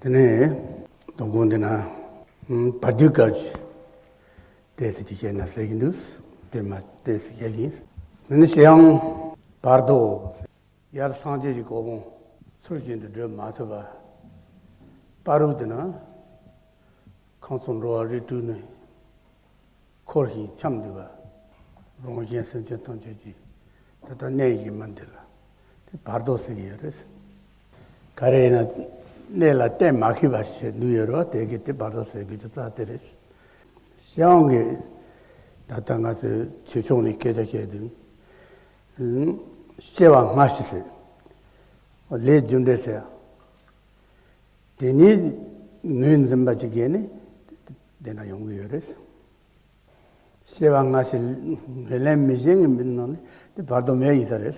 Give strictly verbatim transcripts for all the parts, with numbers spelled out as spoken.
དེ་ནས་དོ་དགོང་འདི་ན་བར་དོའི་སྐབས་ཀྱི་ཏོག་ཙམ་ཅིག་བཤད་ན་ཟེར་གྱི་འདུག་དེ་མ་ཏོག་ཙམ་བཤད་ཀྱི་ཡིན། དེ་ནི་ཞེ་ཡང་བར་དོ། ཡར་སངས་རྒྱས་ཀྱི་གོ་འཕང་ཚུལ་བཞིན་དུ་བགྲོད་མ་ཐུབ་པ། བར་དོ་དེ་ན་ཁམས་གསུམ་འགྲོ་བ་རིགས་དྲུག་ནས་འཁོར་ཞིང་འཁྱམས་འདུག་པ། རང་གཞན་སེམས་ཅན་ཐམས་ཅད་ཀྱི་ད་ལྟ་གནས་ཀྱི་མི་འདི་ལ་དེ་བར་དོ་ཟེར་གྱི་ཡོད་རེད། ག་རེ་ཡིན་ན་གནས་ལ་གཏན་མ་ཁེལ་བ་ཞིག་འདུག་ཡོད་རེད་བ། དེ་གི་དེ་བར་དོ་ཟེར་གྱི་དེ་རྩ་དེ་རེད། བྱས་ཙང་གི་ད་ལྟ་ང་ཚོས་ཆོས་ཕྱོགས་ནས་སྐད་ཆ་བཤད་དུས། སྐྱེ་བ་སྔ་ཕྱི་ཟེར། ལས་རྒྱུ་འབྲས་ཟེར། དེ་གཉིས་ངོས་འཛིན་པ་ཅིག་བརྒལ་ནས་དེ་འདྲ་ཡོང་གི་ཡོད་རེད། སྐྱེ་བ་སྔ་ཕྱི་ངོས་ལེན་མི་བྱེད་མཁན་མི་ནང་ནས་དེ་བར་དོ་མེད་ཡིན་ས་རེད།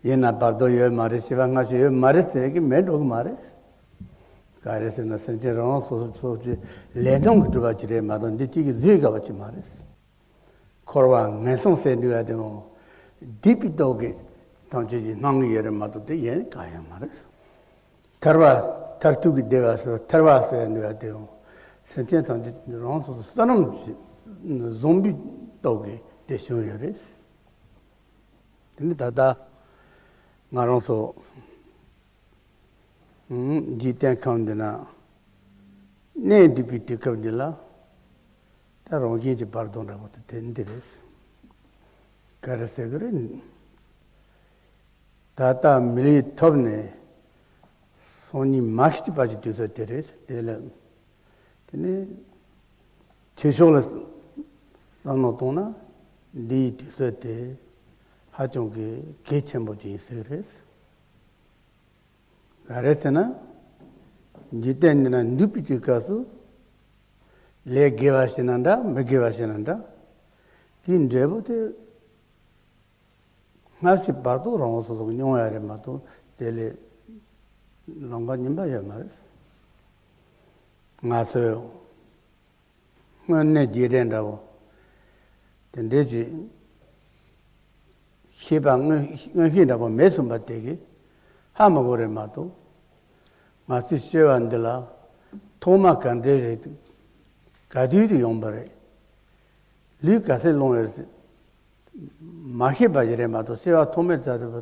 ཡིན་ན་བར་དོ་ཡོད་མ་རེད། སྐྱེ་བ་སྔ་ཕྱི་ཡོད་མ་རེད་ཟེར་གི་མེད་འགྲོ་གི་མ་རེད། ག་རེ་ཟེར་ན་སེམས་ཅན་རང་རང་སོ་སོ་སོ་སོའི་ལས་སྣང་གིས་གྲུབ་པ་ཅིག་རེད་མ་གཏོགས་འདི་གཅིག་གིས་བཟོས་དགོས་པ་ཅིག་མ་རེད། འཁོར་བ་ངན་སོང་ཟེར་འདུག་ཡ་དེ་མོ། སྡིག་པའི་སྟོབས་ཀྱིས་ཐམས་ཅད་ཀྱིས་སྣང་གི་ཡོད་རེད་མ་གཏོགས་དེ་གཞན་གང་ཡང་མ་རེད། ཐར་བ་མཐར་ཐུག་གི་བདེ་བ་ཟེར་ཐར་བ་ཟེར་འདུག་ཡ་དེ་མོ། སེམས་ཅན་ཐམས་ཅད་རང་སོ་སོ་བསོད་ནམས་ཀྱིས་བཟུང་བའི་སྟོབས་ཀྱིས་དེ་བྱུང་ཡོད་རེད། དེ་ནི་ད་ལྟ་ང་རང་ཚོ་འཇིག་རྟེན་ཁམས་འདི་ན་གནས་འདུག་པའི་དུས་སྐབས་འདི་ལ་ད་རང་བཞིན་གྱི་བར་དོ་འདྲ་པོ་དེ་དེ་འདི་རེད། ག་རེ་ཟེར་གི་རེད། ད་ལྟ་མི་ལུས་ཐོབ་ནས་སང་ཉིན་མ་ཤི་བར་གྱི་དུས་ཚོད་དེ་རེད། དེ་ལ་དེ་ནས་ཆོས་ཕྱོགས་ལ་བསམ་བློ་གཏོང་ན་འདིའི་དུས་ཚོད་དེ་ཧ་ཅང་གི་གལ་ཆེན་པོ་ཅིག་ཡིན་ཟེར་གི་རེད། ག་རེ་ཟེར་ན། འཇིག་རྟེན་འདི་ན་འདུག་པའི་དུས་སྐབས་སུ། ལས་དགེ་བ་བྱས་ན་འདྲ་མི་དགེ་བ་བྱས་ན་འདྲ། དེའི་འབྲས་བུ་དེ་སྔ་ཕྱི་བར་དོ་རང་སོ་སོ་གིས་མྱོང་ཡ་རེད་མ་གཏོགས་དེ་ལས་ལོང་ག་ཉིན་པ་ཡོད་མ་རེད། ང་ཚོས་དངོས་གནས་རྗེས་དྲན་འདྲ་བོ། དེ་འདྲའི་ཅིག་ཤེས་པ་མངོན་མངོན་ཤེས་འདྲ་བོ་མེད་སོང་པ་དེ་གིས་ཧ་མ་གོ་རེད་མ་གཏོགས། ང་ཚོའི་སྐྱེ་བ་འདི་ལ་ཐོག་མ་ག་འདྲས་རེད། ག་དུས་དུ་ཡོང་པ་རེད། ལུས་ག་ཚད་སློང་ཡོད་རེད། མ་ཤེས་པ་ཞིག་རེད་མ་གཏོགས་སྐྱེ་བ་ཐོག་མའི་རྩ་དུ་བ།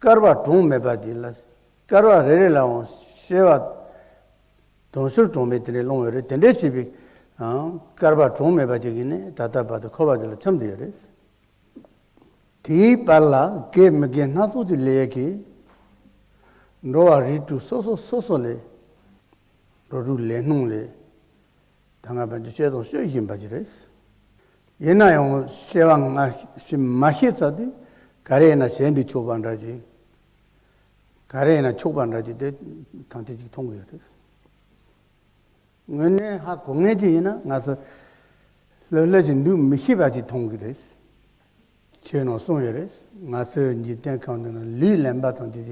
བསྐལ་པ་གྲངས་མེད་པ་དེ་ལ་བསྐལ་པ་རེ་རེ་ལའང་སྐྱེ་བ་དུང་ཕྱུར་གྲངས་མེད་དེ་འདྲའི་སློང་ཡོད་རེད། དེ་འདྲའི་བྱས་པའི་ཨང་བསྐལ་པ་གྲངས་མེད་པ་ཅིག་གིས་ནི་ད་ལྟ་བར་དུ་འཁོར་བ་འདི་ལ་འཁྱམས་བསྡད་ཡོད་རེད། དེའི་བར་ལ་དགེ་མི་དགེ་སྣ་ཚོགས་ཀྱི་ལས་ཀྱིས་འགྲོ་བ་རིགས་དྲུག་སོ་སོ་སོ་སོ་ལས་འགྲོ་དྲུག་ལས་སྣང་ལས། ད་ང་ཕན་ཆད་བཤད་དང་བཤད་བཞིན་པ་ཅིག་རེད། ཡིན་ན་ཡང་སྐྱེ་བ་སྔ་ཕྱི་མ་ཤེས་ཚར་དུས་ག་རེ་ཡིན་ན་གཞན་དུ་ཕྱོགས་པ་འདྲ་ཅིག་ག་རེ་ཡིན་ན་ཕྱོགས་པ་འདྲ་ཅིག་དེ་ཐམས་ཅད་ཅིག་མཐོང་གི་ཡོད་རེད། དངོས་གནས་ཧ་གོ་ངེས་ཅིག་ཡིན་ན་ང་ཚོ་ལྷོད་ལྷོད་ཅིག་འདུག་མི་ཤེས་པ་ཅིག་མཐོང་གི་རེད། ཆོས་ནང་གསུངས་ཡོད་རེད། ང་ཚོའི་འཇིག་རྟེན་ཁམས་འདི་ན་ལུས་ལེན་པ་དང་དེ་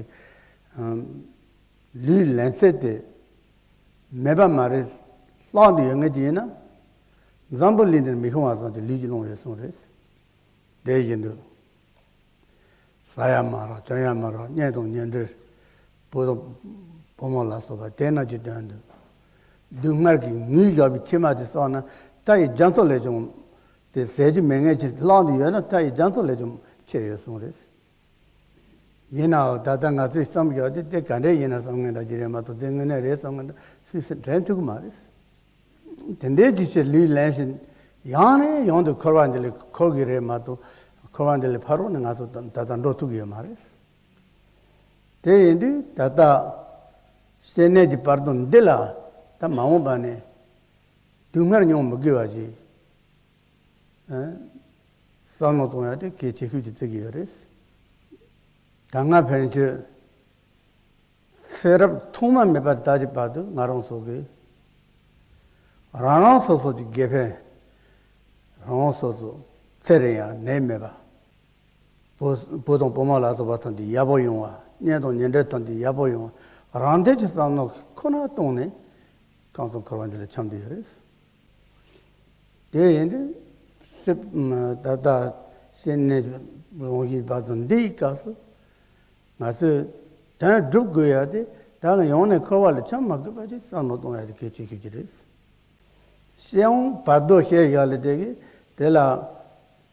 ལུས་ལེན་ཚད་དེ་མེད་པ་མ་རེད། ལྷག་འདི་ཡོད་ངེས་ཀྱི་ཡིན་ན་འཛམ་བུ་གླིང་འདིར་མི་ཤོང་བ་ཙམ་གྱི་ལུས་ཀྱི་སློང་ཡོད་གསུངས་རེད། དེ་བཞིན་དུ། ཟ་ཡ་མ་རག་གྱོན་ཡ་མ་རག་གཉེན་དང་གཉེན་འབྲེལ། བུ་དང་བུ་མོ་ལ་སོགས་པ་དེ་རྣམས་ཀྱི་དོན་དུ། སྡུག་བསྔལ་གྱི་ངུས་བཞག་པའི་མཆི་མ་དེ་བསགས་ན་མཐའ་ཡི་རྒྱ་མཚོ་ལས་ཀྱང་། དེ་ཟད་རྒྱུ་མེད་ངེས་ཀྱི་ལྷག་འདི་ཡོད་ན་མཐའ་ཡི་རྒྱ་མཚོ་ལས་ཀྱང་ཆེ་ཡོད་གསུངས་རེད། ཡིན་ནའང་ད་ལྟ་ང་ཚོས་བསམ་བཞག་དེ་དེ་ག་འདྲས་ཡིན་ན་བསམ་ངན་འདྲ་ཅིག་རེད་མ་གཏོགས་དེ་དངོས་གནས་རེད་བསམ་ངན་འདྲ་སུས་སུ་དྲན་ཐུབ་ཀྱི་མ་རེད། དེ་འདྲའི་ཅིག་བྱས་ལུས་ལེན་བཞིན་ཡང་ནས་ཡང་དུ་འཁོར་བ་འདི་ལ་འཁོར་གྱི་རེད་མ་གཏོགས་འཁོར་བ་འདི་ལས་ཕ་རོལ་ནས་ང་ཚོ་ད་ད་ལྟ་འགྲོ་ཐུབ་ཀྱི་ཡོད་མ་རེད། དེ་ཡིན་དུས་ད་ལྟ་སྐྱེ་གནས་ཀྱི་བར་དོ་འདི་ལ་ད་མ་འོངས་པ་ནས་སྡུག་བསྔལ་མྱོང་མི་དགོས་པ་ཞིག་བསམ་བློ་གཏོང་ཡ་དེ་གལ་ཆེ་ཤོས་ཀྱི་བརྩི་གི་ཡོད་རེད། ད་སྔ་ཕན་ཆད། ཚེ་རབས་ཐོག་མ་མེད་པ་ད་ཅི་བར་དུ་ང་རང་ཚོ་གིས་རང་རང་སོ་སོ་གྱི་དགེ་ཕན། རང་རང་སོ་སོ་ཚེ་རིང་ཡང་ནད་མེད་པ། བུ་བུ་དང་བུ་མོ་ལ་སོགས་པ་ཐམས་ཅད་ཡག་པོ་ཡོང་བ། གཉེན་དང་གཉེན་འབྲེལ་ཐམས་ཅད་ཡག་པོ་ཡོང་བ། རང་བདེ་གྱི་བསམ་བློ་ཁོ་ན་གཏོང་ནས་ཁམས་གསུམ་འཁོར་བ་འདི་ལ་འཁྱམས་བསྡད་ཡོད་རེད། དེ་ཡིན་དུས་སེམས་ད་ལྟ་སེམས་ནས་རང་བཞིན་བར་དུ་འདི་ཡི་སྐབས་སུ་ང་ཚོས་ དོན་སྒྲུབ་དགོས་ཡ་དེ་ད་ག་ཡོང་ནས་འཁོར་བ་ལ་འཁྱམས་མ་དགོས་པ་ཅིག་བསམ་བློ་གཏོང་ཡ་དེ་གལ་ཆེ་ཤོས་ཅིག་རེད། སྤྱི་ཡོངས་བར་དོ་བཤད་བཞག་ལས་དེ་གི་དེ་ལ་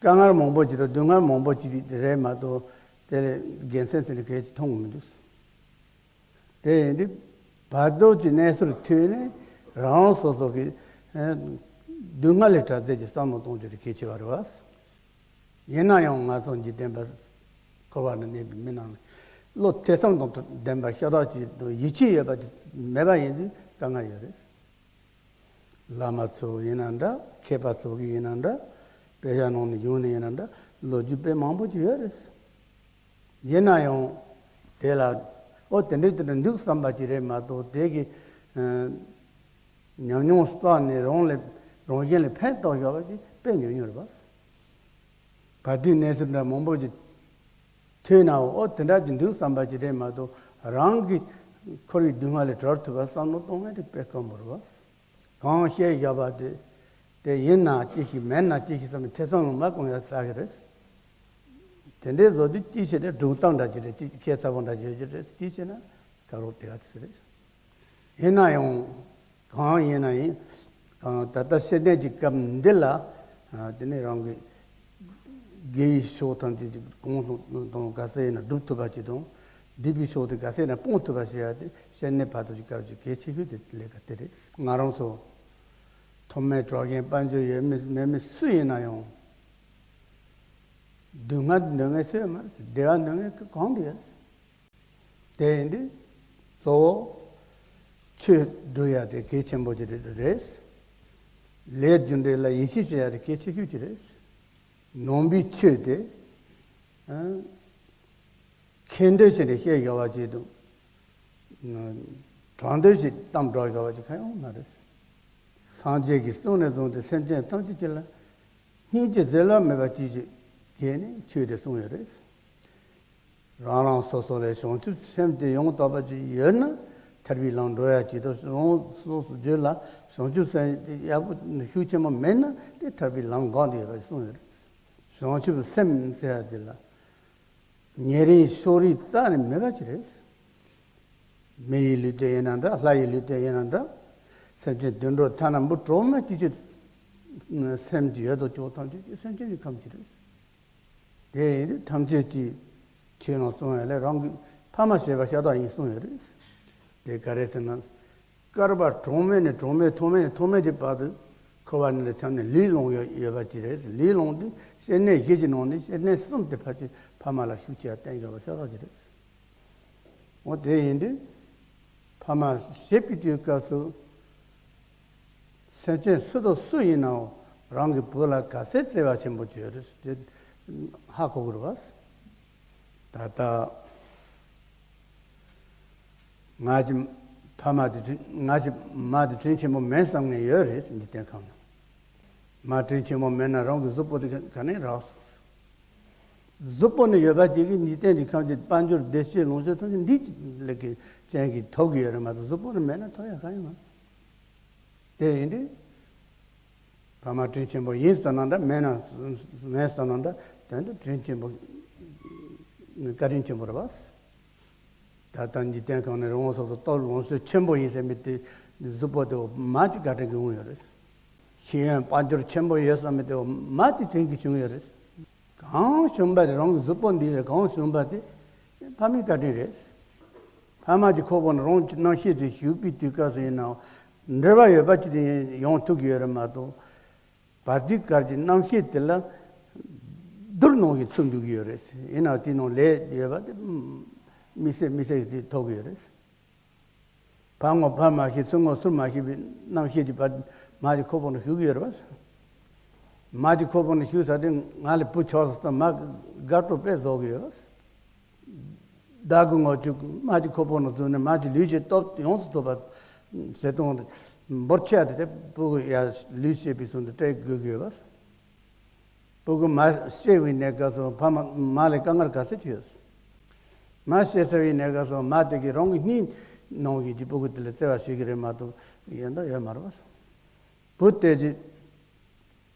དཀའ་ངལ་མང་པོ་ཅིག་དང་སྡུག་བསྔལ་མང་པོ་ཅིག་རེད་མ་གཏོགས་དེ་ལས་དགེ་མཚན་ཟེར་ནས་གལ་ཆེ་མཐོང་གི་མི་འདུག་དེ་ཡིན་དུས་བར་དོ་གི་གནས་ཚུལ་ཐོས་ནས་རང་རང་སོ་སོ་གི་ཨ་སྡུག་བསྔལ་ལས་བྲལ་ཚད་ཀྱི་བསམ་བློ་གཏོང་རྒྱུ་དེ་གལ་ཆེ་བ་རེད་བ། ཡིན་ན་ཡང་ང་ཚོ་འཇིག་རྟེན་པ་འཁོར་བ་ན་གནས་པའི་མི་རྣམས་ལ་བློ་ཐོས་བསམ་དང་ལྡན་པ་ཤ་སྟག་ཅིག་དང་ཡིད་ཆེས་ཡོད་པ་ཅིག་མེད་པ་ཡིན་དུས་དཀའ་ངལ་ཡོད་རེད། བླ་མ་ཚོ་ཡིན་ན་འདྲ། མཁས་པ་ཚོ་གི་ཡིན་ན་འདྲ། དཔེ་ཆ་ནང་ནས་ཡོང་ནས་ཡིན་ན་འདྲ། ལོ་རྒྱུས་དཔེ་མང་པོ་ཅིག་ཡོད་རེད། ཡིན་ན་ཡང་དེ་ལ་ཨོ་དེ་འདྲའི་དེ་འདྲ་འདུག་བསམ་པ་ཅིག་རེད་མ་གཏོགས་དེ་གི་ཨ་ཉམས་མྱོང་བསགས་ནས་རང་ལ་རང་གཞན་ལ་ཕན་ཐོགས་ཡོད་པ་ཅིག་དཔེ་ཉུང་ཉུང་རེད་པ། བར་དོའི་གནས་ཚུལ་འདྲ་མང་པོ་ཅིག་ཐོས་ན་ཨོ་དེ་འདྲ་ཅིག་འདུག་བསམ་པ་ཅིག་རེད་མ་གཏོགས་རང་གི་འཁོར་བའི་སྡུག་བསྔལ་ལས་གྲོལ་ཐུབ་པ་བསམ་བློ་གཏོང་མཁན་དེ་དཔེ་དཀོན་པོ་རེད་པ། གང་བཤད་བཞག་པ་དེ་དེ་ཡིན་ན་ཅི་ཞིག་མིན་ན་ཅི་ཞིག་བསམ་ནས་ཐེ་ཚོམ་ལ་མ་གོམས་ཡ་ས་གི་རེད། དེ་འདྲའི་བཟོ་དུས་ཅི་བྱས་ནས་སྒྲུང་གཏམ་འདྲ་ཅིག་རེད། ཅི་ཁྱད་མཚར་པོ་འདྲ་ཅིག་ཡོད་ཀྱི་རེད། ཅི་བྱས་ན་ཁ་ལོག་དེ་ག་ཚོད་རེད། ཡིན་ན་ཡང་གང་ཡིན་ན་ཡིན་གང་ད་ལྟ་བཤད་གནས་ཀྱི་སྐབས་འདི་ལ་ཨ་དེ་ནས་རང་གི་དགེ་བའི་ཕྱོགས་ཐམས་ཅད་ཀྱི་གང་དང་ག་ཚད་ཡིན་ན་སྒྲུབ་ཐུབ་པ་ཅིག་དང་སྡིག་པའི་ཕྱོགས་དེ་ག་ཚད་ཡིན་ན་སྤོང་ཐུབ་པ་ཞིག་ཡ་དེ་བཤད་གནས་བར་དོ་གི་སྐབས་ཀྱི་གལ་ཆེ་ཤོས་དེ་ལས་ཀ་དེ་རེད། ང་རང་ཚོ་མཐོ་དམན་གྲགས་ཅན་དཔལ་འབྱོར་ཡོད་མེད་མེད་མེད་སུ་ཡིན་ན་ཡང་སྡུག་བསྔལ་འདོད་མཁན་སུ་ཡོད་མ་རེད། བདེ་བ་འདོད་མཁན་གང་དུ་ཡོད། དེ་ཡིན་དུས་གཙོ་བོ་ཆོས་སྒྲུབ་ཡ་དེ་གལ་ཆེན་པོ་ཅིག་རེད། ལས་རྒྱུ་འབྲས་ལ་ཡིད་ཆེས་བྱེད་ཡ་དེ་གལ་ཆེ་ཤོས་ཅིག་རེད། ནང་པའི་ཆོས་དེ་ཨ་ཁེངས་དྲེགས་བྱས་ནས་བཤད་དགོས་པ་ཅིག་དང་། དྲང་དོན་ཞིག་གཏམ་སྒྲོག་དགོས་པ་ཅིག་གང་ཡང་མ་རེད། སངས་རྒྱས་ཀྱིས་གསུངས་ནས་བཟུང་སྟེ་སེམས་ཅན་ཐམས་ཅད་ཀྱི་ལ་སྙིང་རྗེ་ཟེར་ལ་མེད་པ་ཅིག་ཅིག་གིས་ནི་ཆོས་དེ་གསུངས་ཡོད་རེད། རང་རང་སོ་སོ་ལ་བྱང་ཆུབ་སེམས་དེ་ཡང་དག་པ་ཅིག་ཡོད་ན་ཐར་པའི་ལམ་འགྲོ་ཡ་ཅིག་དང་། རང་སོ་སོ་རྒྱུད་ལ་བྱང་ཆུབ་སེམས་དེ་ཡག་པོ་ཤུགས་ཆེན་པོ་མེད་ན་དེ་ཐར་པའི་ལམ་འགག་འདི་ཡོད་པ་ཞིག་གསུངས་ཡོད་རེད། བྱང་ཆུབ་སེམས་ཟེར་ཡ་དེ་ལ། ཉེ་རིང་ཕྱོགས་རིས་རྩ་ནས་མེད་པ་ཅིག་རེད། མི་ཡི་ལུས་རྟེན་ཡིན་ན་འདྲ། ལྷ་ཡི་ལུས་རྟེན་ཡིན་ན་འདྲ། སེམས་ཅན་དུད་འགྲོ་ཐ་ན་འབུ་གྲོག་མ་ཅིག་ཅིག་སེམས་ཀྱི་ཡོད་དོ་ཅོག་ཐམས་ཅད་ཀྱི་སེམས་ཅན་གྱི་ཁམས་ཅིག་རེད། དེ་ཡིན་དུས་ཐམས་ཅད་ཀྱི་ཆོས་ནང་གསུངས་ཡ་ལས་རང་གི་ཕ་མ་ཞེས་པ་ཤ་སྟག་ཡིན་གསུངས་ཡོད་རེད། དེ་ག་རེ་ཟེར་ན། བསྐལ་པ་གྲངས་མེད་ནས་གྲངས་མེད་ཐོགས་མེད་ནས་ཐོགས་མེད་ཀྱི་བར་དུ་འཁོར་བ་ནི་ལ་འཁྱམས་ནས་ལུས་ལོངས་ཡོད་ཡོད་པ་ཅིག་རེད། ལུས་ལོངས་དུས་སྐྱེ་གནས་བཞི་གི་ནང་ནས་སྐྱེ་གནས་གསུམ་དེ་ཕལ་ཆེར་ཕ་མ་ལ་ཤུགས་ཆེ་བ་བསྟན་དགོས་པ་ཤ་སྟག་ཅིག་རེད། འོ་དེ་ཡིན་དུས་ཕ་མ་ཞེས་པའི་དུས་སྐབས་སུ་སེམས་ཅན་སུ་དང་སུ་ཡིན་ནའང་རང་གི་བུ་ལ་ག་ཚད་བརྩེ་བ་ཆེན་པོ་ཅིག་ཡོད་རེད་དེ་ཧ་གོ་དགོས་རེད་བ། ད་ལྟ། ང་གི་ཕ་མ་དེ་དྲིན། ང་གི་མ་དེ་དྲིན་ཆེན་པོ་མིན་བསམ་མཁན་ཡོད་རེད། འཇིག་རྟེན་ཁམས་ན། མ་དྲིན་ཆེན་པོ་མིན་ན་རང་གི་གཟུགས་པོ་དེ་ག་ནས་རག་སོང་། གཟུགས་པོ་ནི་ཡོད་པ་ཅིག་གིས་འཇིག་རྟེན་གྱི་ཁམས་ཀྱི་དཔལ་འབྱོར་བདེ་སྐྱིད་ལོངས་སྤྱོད་ཐམས་ཅད་འདི་ལས་ཀྱི་ཅན་གྱིས་ཐོབ་ཀྱི་ཡོད་རེད་མ་གཏོགས་གཟུགས་པོ་ནི་མེད་ན་ཐོབ་ཡ་གང་ཡང་མ་རེད། དེ་ཡིན་དུས། ཕ་མ་དྲིན་ཆེན་པོ་ཡིན་བསམ་ན་འདྲ། མེད་ན་མེད་བསམ་ན་འདྲ། དོན་དུ་དྲིན་ཆེན་པོ། བཀའ་དྲིན་ཆེན་པོ་རེད་བ། ད་ལྟ་འཇིག་རྟེན་ཁམས་ནས་རང་སོ་སོ་སྟོབས་ལོངས་སྤྱོད་ཆེན་པོ་ཡིན་ཟེར་མི་དེ་གཟུགས་པོ་དེ་མ་གཅིག་བཀའ་དྲིན་གྱིས་འོང་ཡོད་རེད། ཤེས་ཡོན་དཔལ་འབྱོར་ཆེན་པོ་ཡོད་བསམ་མི་དེ་མ་གཅིག་དྲིན་གྱིས་བྱུང་ཡོད་རེད། གང་བྱུང་བ་དེ་རང་གི་གཟུགས་པོ་འདི་རེད། གང་བྱུང་བ་དེ་ཕ་མའི་བཀའ་དྲིན་རེད། ཕ་མ་གྱི་ཁོག་པ་ནས་རང་གི་རྣམ་ཤེས་དེ་ཞུགས་པའི་དུས་སྐབས་སུ་ཡིན་ནའང་འབྲེལ་བ་ཡོད་པ་ཅིག་དེ་ཡོང་ཐུབ་ཀྱི་ཡོད་རེད་མ་གཏོགས། བར་དུས་སྐབས་ཀྱི་རྣམ་ཤེས་དེ་ལ་རྡུལ་ནང་བཞིན་ཚུད་འགྲོ་གི་ཡོད་རེད། ཡིན་ནའང་དེའི་ནང་ལས་ཡོད་པ་དེ་དམིགས་བསལ་དམིགས་བསལ་གྱི་དེ་ཐོབ་ཀྱི་ཡོད་རེད། ཕར་ངོ་ཕར་མ་ཤེས་ཚུར་ངོ་ཚུར་མ་ཤེས་པའི་རྣམ་ཤེས་ཀྱི་བར་མ་གཅིག་ཁོག་པ་ནང་ཞུགས་ཀྱི་ཡོད་རེད་པ། མ་གཅིག་ཁོག་པ་ནང་ཞུགས་ཚར་དུས་ང་ལ་བུ་ཆགས་སོང་ཙང་མ་དགའ་སྤྲོ་དཔེ་བཟོ་གི་ཡོད་རེད། ཟླ་དགུ་ངོ་བཅུ་མ་གཅིག་ཁོག་པ་ནང་བཙུགས་ནས་མ་གཅིག་ལུས་ཀྱི་སྟོབས་ཡོངས་སུ་རྫོགས་པ་ཟེར་སྟངས་འབོར་ཆེ་བ་དེ་དེ་སྤུ་གུ་ཡར་ལུས་སྐྱེས་པའི་ཚུལ་དུ་སྤྲད་དགོས་ཀྱི་ཡོད་པ། སྤུ་གུ་མ་སྐྱེས་པའི་གནས་སྐབས་སུ་ཕ་མ་མ་ལ་དཀའ་ངལ་ག་ཚད་ཅིག་ཡོད། མ་སྐྱེས་ཚར་བའི་གནས་སྐབས་སུ་མ་དེ་གིས་རང་གི་སྙིང་ནང་བཞིན་གྱི་སྤུ་གུ་དེ་ལ་བརྩེ་བ་བྱེད་ཀྱི་རེད་མ་གཏོགས་གཞན་དག་ཡོད་མ་རེད་པ། བུ་དེ་ཅིག་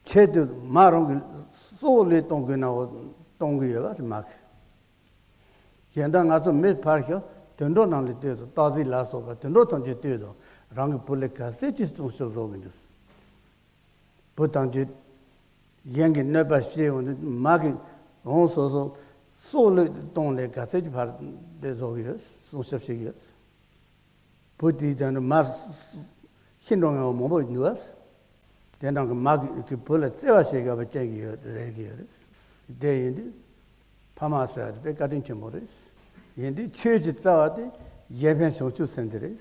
ཆེད་དུ་མ་རང་གི་གཙོ་བོ་ལས་གཏོང་དགོས་ན་འོ་གཏོང་གི་ཡོད་པ་རེད་མ་གི། གཞན་དག་ང་ཚོ་མི་ཕར་ཞོག་དུད་འགྲོ་རྣམས་ལ་ལྟོས་དང་སྟག་གཟིག་ལ་སོགས་པ་དུད་འགྲོ་ཐམས་ཅད་ལྟོས་དང་རང་གི་བུ་ལ་ག་ཚད་ཅིག་སྲུང་སྐྱོབ་བཟོ་གི་འདུག་བུ་ཐམས་ཅད་གཞན་གྱི་གནོད་པ་བྱས་འོང་དུས་མ་གི་འོང་སོ་སོ་སྲོག་བློས་གཏོང་ལས་ག་ཚད་ཀྱི་བར་དེ་བཟོ་གི་ཡོད། སྲུང་སྐྱོབ་བྱེད་ཀྱི་ཡོད། བུ་དེའི་དོན་དུ་མར་ཤི་འགྲོ་མཁན་མང་པོ་འདུག་བ། དེ་འདྲ་གི་མ་གི་བུ་ལ་བརྩེ་བ་བྱེད་དགོས་པ་བཅས་ཀྱི་ཡོད་རེད་ཀྱི་ཡོད་རེད། དེ་ཡིན་དུས་ཕ་མ་ཟེར་བ་དེ་དཔེ་བཀའ་དྲིན་ཆེན་པོ་རེད། ཡིན་དུས་ཆོས་ཀྱི་རྩ་བ་དེ་གཞན་ཕན་བྱང་ཆུབ་སེམས་དེ་རེད།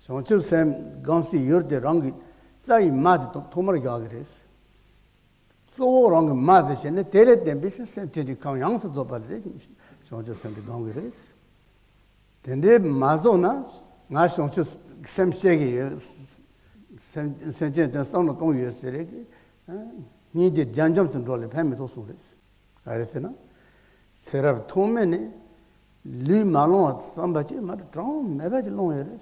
བྱང་ཆུབ་སེམས་སྒོམ་སའི་ཡུལ་དེ་རང་གི་རྩ་བའི་མ་དེ་ཐོག་མར་བཞག་གི་རེད། གཙོ་བོ་རང་གི་མ་དེ་བྱས་ནས་དེ་ལས་བརྟེན་པའི་སེམས་ཅན་གྱི་ཁམས་ཡོངས་སུ་རྫོགས་པ་ལ་བྱང་ཆུབ་སེམས་དེ་སྒོམ་གི་རེད། དེ་འདྲའི་མ་རྫོགས་ན་ང་བྱང་ཆུབ་སེམས་བསྐྱེད་ཀྱི་ཡོད། སེམས་སེམས་ཅན་དོན་བསམ་བློ་གཏོང་ཡོད་ཟེར་རེད་ཀྱི། སྙིང་རྗེ་རྒྱ་འཇམ་དུ་འགྲོ་ལས་ཕན་མི་ཐོགས་གསུངས་རེད། ག་རེ་ཟེར་ན། ཚེ་རབས་ཐོག་མེད་ནས་ལུས་མ་བླངས་བསམ་པ་ཅིག་མ་གྲངས་མེད་པ་ཅིག་བླངས་ཡོད་རེད།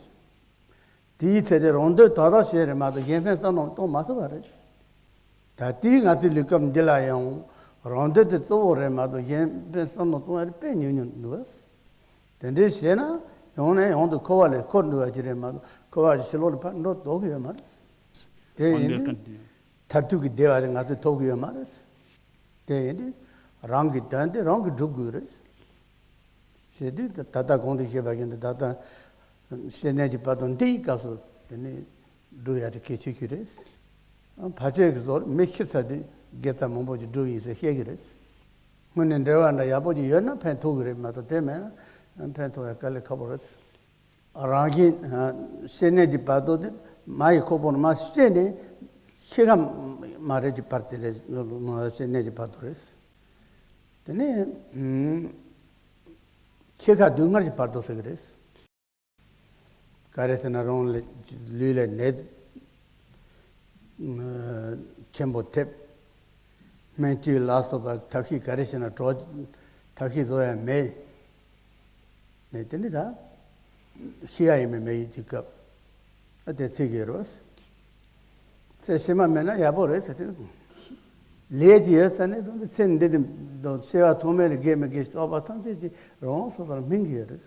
དེའི་ཚེ་དེ་རང་འདོད་དག་དག་བྱས་རེད་མ་གཏོགས་གཞན་ཕན་བསམ་བློ་གཏོང་མ་ཐུབ་པ་རེད། ད་ལྟའི་ང་ཚོའི་ལུས་སྐབས་འདི་ལ་ཡང་རང་འདོད་དེ་གཙོ་བོ་རེད་མ་གཏོགས་གཞན་ཕན་བསམ་བློ་གཏོང་ཡ་དེ་དཔེ་ཉུང་ཉུང་འདུག་བས། དེ་འདྲའི་བྱས་ན་ཡང་ནས་ཡང་དུ་འཁོར་བ་ལས་འཁོར་འགྲོ་བ་ཅིག་རེད་མ་གཏོགས་འཁོར་བ་ཕྱི་ལོགས་ལ་ཕར་འགྲོ་ལྡོག་གི་ཡོད་མ་རེད། དེ་ཡིན་དུས་མཐར་ཐུག་གི་བདེ་བ་དེ་ང་ཚོས་ཐོབ་གི་ཡོད་མ་རེད། དེ་ཡིན་དུས་རང་གི་དོན་དེ་རང་གིས་སྒྲུབ་དགོས་རེད། ཞེས་དུས་ད་ལྟ་གོང་དུ་བཤད་པ་བཞིན་དུ་ད་ལྟ་བཤེས་གཉེན་གྱི་བར་དུ་འདིའི་སྐབས་སུ་དེ་ནི་སྒྲུབ་ཡ་དེ་གལ་ཆེ་ཤོས་རེད། ཕལ་ཆེར་གྱི་ཚོར་མི་ཤི་ཚར་དུས་དགེ་རྩ་མང་པོ་ཅིག་སྒྲུབ་ཡིན་ཟེར་བཤད་ཀྱི་རེད། སྔོན་ནས་འབྲེལ་བ་འདྲ་ཡག་པོ་ཅིག་ཡོད་ན་ཕན་ཐོགས་ཀྱི་རེད་མ་གཏོགས་དེ་མེད་ན་ཕན་ཐོགས་ཡ་དཀའ་ལས་ཁག་པོ་རེད། རང་བཞིན་བཤེས་གཉེན་གྱི་བར་དོ་དེ་མ་ཡི་ཁོག་པར་མ་བཤད་ནས་ཤི་ཁ་མ་རེད་ཀྱི་བར་དེ་རེད། བཤེས་གཉེན་གྱི་བར་དོ་རེད། དེ་ནས་ཤི་ཁ་སྡུག་བསྔལ་གྱི་བར་དོ་ཟེར་གི་རེད། ག་རེ་ཟེར་ན་རང་ལུས་ལ་ནད་ཆེན་པོ་ཐེབས། སྨན་བཅོས་ལ་སོགས་པ་ཐབས་ཤེས་ག་རེ་བྱས་ན་གྲོགས་ཐབས་ཤེས་བཟོ་ཡ་མེད། ནས་དེ་ནི་ད་ཤི་ཡ་ཡིན་མིན་མེད་ཡིན་གྱི་སྐབས་ཨ་དེ་ཚིག་གི་རོ། ཚེ་ཕྱི་མ་མེད་ན་ཡག་པོ་རེད་ཟེར་དེ། ལས་ཀྱི་ཡོད་ཚད་ནས་བཟུང་སྟེ་ཚེ་འདི་ནི་དང་ཤི་བ་ཐོག་མེད་ལ་དགེ་མི་དགེ་བསགས་པ་ཐམས་ཅད་ཀྱི་རང་སོ་སོར་སྨིན་གྱི་ཡོད་རེད།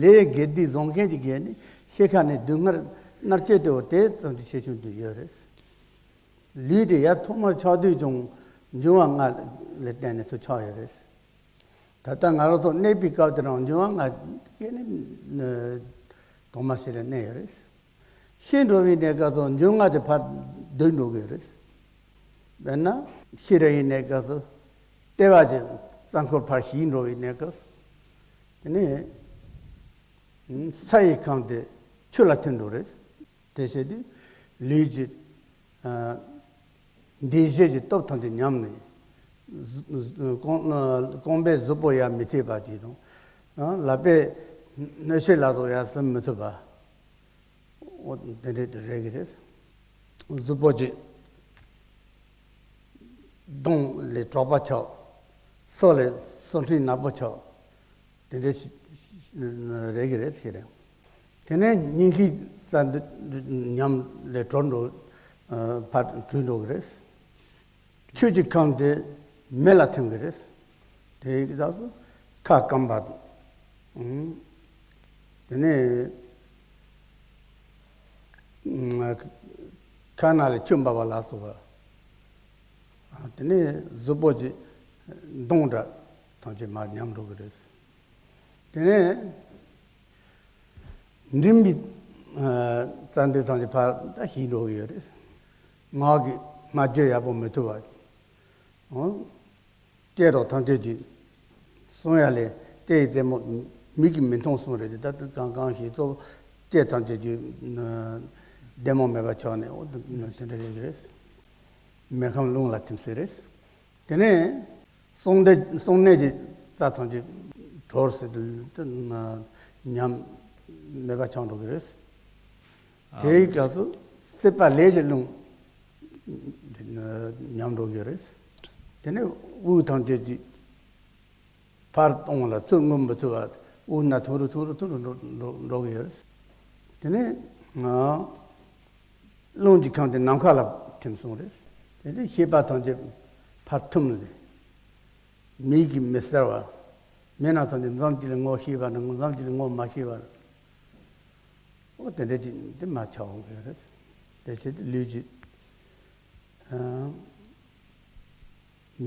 ལས་དགེ་སྡིག་བཟང་ངན་གྱི་དགེ་ནི་ཤི་ཁ་ནས་སྡུག་བསྔལ་མནར་གཅོད་དེ་བ་དེ་ཙམ་གྱི་ཤེས་བྱུང་དུ་ཡོད་རེད། ལུས་དེ་ཡར་ཐོག་མར་ཆགས་དུས་ཀྱང་འབྱུང་བ་ལྔ་ལ་བརྟེན་ནས་ཚུར་ཆགས་ཡོད་རེད། ད་ལྟ་ང་རང་ཚོ་གནས་པའི་སྐབས་དེ་རང་འབྱུང་བ་ལྔ་སྐྱེས་ནས་ཐོག་མ་ཞིག་ལ་གནས་ཡོད་རེད། ཤི་འགྲོ་བའི་གནས་སྐབས་སུ་འབྱུང་ལྔ་དེ་ཕར་སྡུད་འགྲོ་གི་ཡོད་རེད། དཔེར་ན་ཤི་ར་ཡི་གནས་སྐབས་སུ་ལྟེ་བ་གྱི་རྩ་འཁོར་ཕར་ཞིག་འགྲོ་བའི་གནས་སྐབས་སུ། དེ་ནས་ས་ཡི་ཁམས་དེ་ཆུ་ལ་ཐིམ་འགྲོ་རེད། དེ་བྱེད་དུས་ལུས་ཀྱི་འདུས་བྱས་ཀྱི་སྟོབས་ཐམས་ཅད་ཉམས་ནས། གཟུགས་གཟུགས་རྐང་རྐང་པའི་གཟུགས་པོ་ཡར་མི་ཐེག་པ་དེ་དང་། ལག་པས་སྣོད་ཆས་ལ་སོགས་ཡར་ཟིན་མི་ཐུབ་པ། འོ་དེ་འདྲས་རེད་ཀྱི་རེད། གཟུགས་པོ་གཅིག་གདོང་ལས་གྲོག་པ་ཆགས། སོ་ལས་སོ་འཕྲེང་ནག་པོ་ཆགས། དེ་འདྲའི་ཞིག་རེད་ཀྱི་རེད་ཟེར་རེད། དེ་ནས་སྙིང་གི་རྩ་འདི་ཉམས་ལས་གྲོལ་འགྲོ། ཕར་གྲོལ་འགྲོ་གི་རེད། ཆོས་ཀྱི་ཁམས་དེ་མེ་ལ་ཐིམ་གི་རེད། དེའི་སྐབས་སུ་ཁ་སྐམ་པ། དེ་ནས་ཁ་ནང་ལས་ཆུ་འབབ་པ་ལ་སོགས་པ། དེ་ནས་གཟུགས་པོ་གི་མདོངས་འདྲ་ཐམས་ཅད་མར་ཉམས་འགྲོ་གི་རེད། དེ་ནས་མགྲིན་པའི་རྩ་འདི་ཐམས་ཅད་ཕར་ད་ཞིག་འགྲོ་གི་ཡོད་རེད། ངག་གི་སྨྲ་བརྗོད་ཡག་པོ་མི་ཐུབ་པ། སྐད་རོགས་ཐམས་ཅད་ཀྱིས་གསུང་ཡ་ལས་སྐད་ཡི་རྩེ་མོ་མིག་གིས་མི་མཐོང་གསུང་རེད་དེ་ད་ལྟ་གང་གང་ཞིག་གཙོ་བོ་སྐད་ཐམས་ཅད་ཀྱི་བདེ་མོ་མེད་པ་ཆགས་ནས་འོ་དེ་འདྲ་རེད་ཀྱི་རེད། མེ་ཁམས་རླུང་ལ་ཐིམ་ཟེར་རེད། དེ་ནས་གསུང་ནད་གསུང་ནད་ཀྱི་རྩ་ཐམས་ཅད་གྲོལ་ཟེར་དུས་ཉམས་མེད་པ་ཆགས་འགྲོ་གི་རེད། དེའི་སྐབས་སུ་སྲེད་པ་ལས་ཀྱི་རླུང་ཉམས་འགྲོ་གི་རེད། དེ་ནས་དབུགས་ཐམས་ཅད་ཀྱི་ཕར་གཏོང་ལ་ཚུར་མངོན་མི་ཐུབ་པ་དབུགས་ནང་ཐུང་རུ་ཐུང་རུ་ཐུང་རུ་འགྲོ་འགྲོ་འགྲོ་གི་ཡོད་རེད། དེ་ནས་རླུང་གི་ཁམས་དེ་ནམ་མཁའ་ལ་ཐིམ་སོང་རེད། དེ་ནས་ཤེས་པ་ཐམས་ཅད་ཕར་ཐིམ་ལས། མིག་གིས་མི་གསལ་བ། མི་རྣམས་ཐམས་ཅད་མཚམས་གཅིག་ལ་ངོ་ཤེས་པ་དང་མཚམས་གཅིག་ལ་ངོ་མ་ཤེས་པ། འོ་དེ་འདྲ་ཅིག་དེ་མར་ཆགས་འོང་གི་རེད། དེ་བྱས་ཏེ་ལུས་ཀྱི་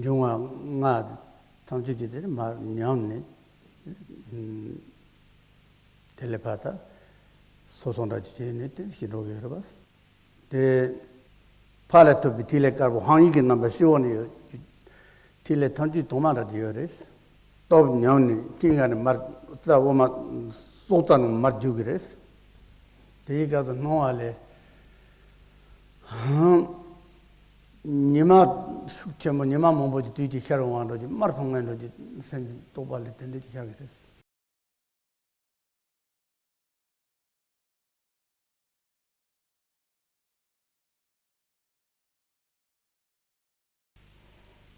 འབྱུང་བ་ལྔ་ཐམས་ཅད་ཀྱི་དེ་མར་ཉམས་ནས། དེ་ལས་ཕར་ད་སོ་སོ་འདྲ་ཅིག་བྱས་ནས་དེ་ཞིག་འགྲོ་གི་ཡོད་རེད་པ། དེ་ཕར་ལ་ཐོབ་པའི་ཐིག་ལེ་དཀར་པོ་ཧཱུྃ་ཡིག་གི་རྣམ་པ་སྤྱི་བོ་ནས་ཡོད། ཐིག་ལེ་ཐམས་ཅད་དྭངས་མ་འདྲ་ཅིག་ཡོད་རེད། སྟོབས་ཉམས་ནས་སྙིང་ག་ནས་མར་རྩ་འོ་མ་སྲོག་རྩ་ནང་མར་རྒྱུག་གི་རེད། དེའི་སྐབས་སུ་སྣང་བ་ལས། ཉི་མ་ཤུགས་ཆེན་པོ་ཉི་མ་མང་པོ་ཅིག་དུས་ཀྱི་ཤར་འོང་བ་འདྲ་ཅིག་དམར་ཐང་ངེ་འདྲ་ཅིག་སེམས་ཀྱི་རྟོག་པ་ལས་དེ་འདྲ་ཅིག་ཤར་གི་རེད།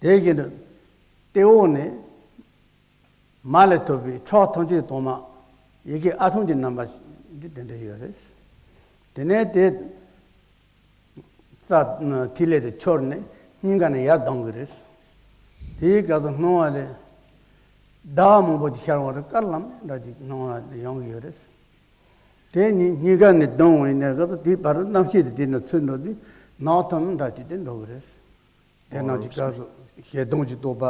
དེ་བཞིན་དུ་སྟེང་འོག་ནས་མར་ལ་ཐོབ་པའི་ཁྲག་ཐམས་ཅད་དྭངས་མ་ཡི་གེ་ཨ་ཐུང་གི་རྣམ་པ་འདི་དེ་འདྲ་ཡོད་རེད། དེ་ནས་དེ་རྩ་ཐིག་ལེ་དེ་འཆོར་ནས་སྙིང་ག་ནས་ཡར་ལྡང་གི་རེད། དེའི་སྐབས་སུ་སྣང་བ་ལས་ཟླ་བ་མང་པོ་ཅིག་ཤར་བ་དང་དཀར་ལམ་འདྲ་ཅིག་སྣང་བ་ཡོང་གི་ཡོད་རེད། དེ་ཉིད་སྙིང་ག་ནས་ལྡང་བ་ཡིན་ནའི་སྐབས་སུ་དེའི་བར་དུ་རྣམ་ཤེས་དེ་དེ་ནས་ཚུར་འགྲོ་དུས་ནག་ཐོམ་འདྲ་ཅིག་དེ་འགྲོ་གི་རེད། དེ་ནང་གི་སྐབས་སུ་ཞེ་སྡང་གི་རྟོག་པ།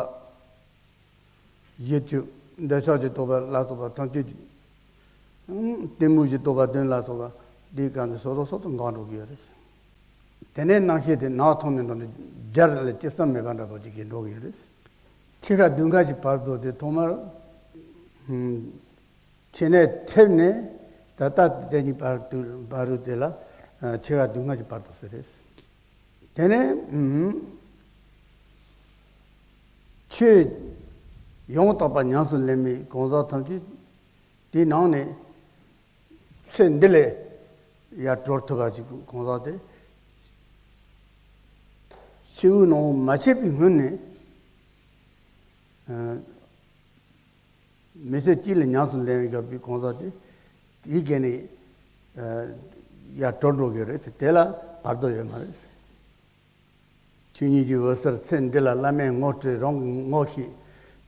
ཡིད་ཀྱི་འདོད་ཆགས་ཀྱི་རྟོག་པ་ལ་སོགས་པ་ཐམས་ཅད་ཀྱི། གཏི་མུག་གི་རྟོག་པ་བདུན་ལ་སོགས་པ་འདིའི་སྐབས་སུ་སོ་སོ་སོ་སོ་འགག་འགྲོ་གི་ཡོད་རེད། དེ་ནས་རྣམ་ཤེས་དེ་ནག་ཐོམ་ནས་འགྲོ་ནས་སྦྱར་ལ་ཅི་བསམ་མེད་པ་འདྲ་པོ་ཅིག་གིས་འགྲོ་གི་ཡོད་རེད། ཕྱི་ཁ་མདུན་ཁ་གྱི་བར་དུ་དེ་ཐོག་མར། ཕྱི་ནས་ཐེབས་ནས་ད་ལྟ་དེ་གཉིས་བར་དུ་བར་དུ་དེ་ལ་ཕྱི་ཁ་མདུན་ཁ་གྱི་བར་དུ་ཟེར་རེད། དེ་ནས་ཆོས་ཡང་དག་པ་ཉམས་སུ་ལེན་མི་གང་ཟག་ཐམས་ཅད་དེའི་ནང་ནས་ཚེ་འདི་ལས་ཡར་གྲོལ་ཐུབ་པ་ཞིག་གང་ཟག་དེ་ཕྱི་དབུགས་ནང་མ་ཆད་པའི་སྔོན་ནས། མི་ཚེ་གཅིག་ལ་ཉམས་སུ་ལེན་དགོས་པའི་གང་ཟག་དེ་དེའི་སྒང་ནས་ཡར་གྲོལ་འགྲོ་གི་རེད་ཟེར། དེ་ལ་བར་དོ་ཡོད་མ་རེད། ཆོས་ཉིད་ཀྱི་འོད་ཟེར་ཚེ་འདི་ལ་བླ་མས་ངོ་སྤྲོད། རང་གིས་ངོ་ཤེས།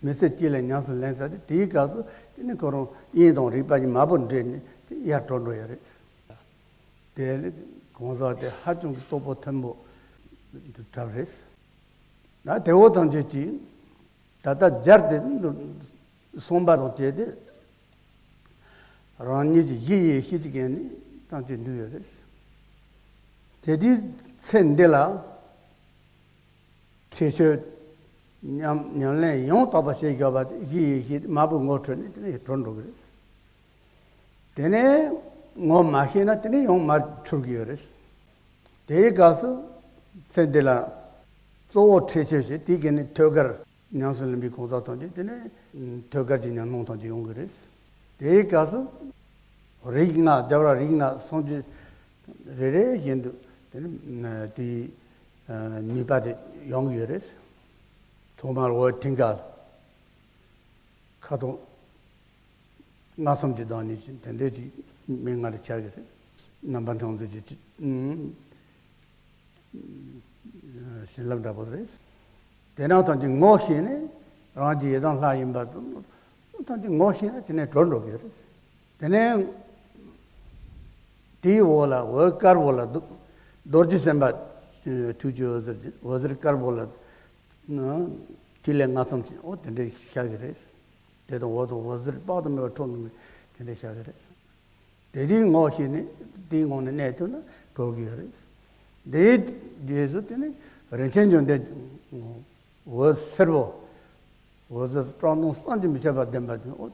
མི་ཚེ་གཅིག་ལ་ཉམས་སུ་ལེན་ཚར་ཏེ་དེའི་སྐབས་སུ་དེ་ནི་ཁོ་རང་དབྱིངས་དང་རིག་པ་གཉིས་མ་བུ་འདྲེས་ནས་དེ་ཡར་གྲོལ་འགྲོ་ཡ་རེད། དེ་ནི་གང་ཟག་དེ་ཧ་ཅང་གི་རྟོགས་པ་མཐོན་པོ་འདི་འདྲ་རེད། ད་དེ་འོ་དང་བཅས་ཀྱིས། ད་ལྟ་སྦྱར་ཏེ་གསུངས་པ་དང་བཅས་ཏེ། རང་ཉིད་ཀྱི་གཞི་ཡེ་ཤེས་ཀྱི་སྒང་ནས་ཐམས་ཅད་འདུས་ཡོད་རེད། དེ་དུས་ཚེ་འདི་ལ་ཁྲེགས་ཆོད་ཉམས་ཉམས་ལེན་ཡང་དག་པ་བྱེད་དགོས་པ་དེ་གཞི་ཡེ་ཤེས་མ་བུ་ངོ་འཕྲོད་ནས་དེ་ནས་གྲོལ་འགྲོ་གི་རེད། དེ་ནས་ངོ་མ་ཤེས་ན་དེ་ནས་ཡང་མར་འཁྲུལ་གྱི་ཡོད་རེད། དེའི་སྐབས་སུ་ཚེ་འདི་ལ་གཙོ་བོ་ཁྲེགས་ཆོད་བྱེད་དེའི་སྒང་ནས་ཐོད་རྒལ་ཉམས་སུ་ལེན་པའི་གང་ཟག་ཐམས་ཅད་དེ་ནས་ཐོད་རྒལ་གྱི་ཉམས་སྣང་ཐམས་ཅད་ཡོང་གི་རེད། དེའི་སྐབས་སུ་རིགས་ལྔ་རྒྱལ་བ་རིགས་ལྔ་སངས་རྒྱས་རེ་རེ་བཞིན་དུ་དེ་ནས་དེའི་ནུས་པ་དེ་ཡོང་གི་ཡོད་རེད། ཐོག་མར་འོད་མཐིང་ག། ཁ་དོག་ལྔ་གསུམ་གྱི་བདག་ཉིད་ཅན་དེ་འདྲའི་ཅིག་མི་ལྔ་རེ་ཆགས་ཀྱི་རེད། རྣམ་པ་སྣང་མཛད་ཀྱི་ཅིག་བྱིན་རླབས་འདྲ་པོ་རེད། དེ་རང་ཐམས་ཅད་ངོ་ཤེས་ནས་རང་གི་ཡི་དམ་ལྷ་ཡིན་པ་དང་ཐམས་ཅད་ངོ་ཤེས་ན་དེ་ནས་གྲོལ་འགྲོ་གི་རེད། དེ་ནས་དེའི་འོག་ལ་འོད་དཀར་པོ་ལ་རྡོ་རྡོ་རྗེ་སེམས་དཔའ་ཐུགས་ཀྱི་འོད་ཟེར་འོད་ཟེར་དཀར་པོ་ལ། ཐིག་ལེ་ལྔ་གསུམ་ཅན་འོ་དེ་འདྲའི་ཤར་གི་རེད། དེ་དང་འོ་དང་འོད་ཟེར་དཔག་ཏུ་མེད་པ་འཕྲོ་འདུ་མི་དེ་འདྲའི་ཤར་གི་རེད། དེ་དུས་ངོ་ཤེས་ནས་དེའི་ངང་ནས་གནས་ཐུབ་ན་གྲོལ་གི་ཡོད་རེད། དེའི་རྗེས་སུ་དེ་ནི་རིན་ཆེན་འབྱུང་ལྡན་འོད་སེར་པོ། འོད་ཟེར་བཀྲག་མདངས་བསམ་གྱིས་མི་ཁྱབ་པ་ལྡན་པ་དེ་འོ་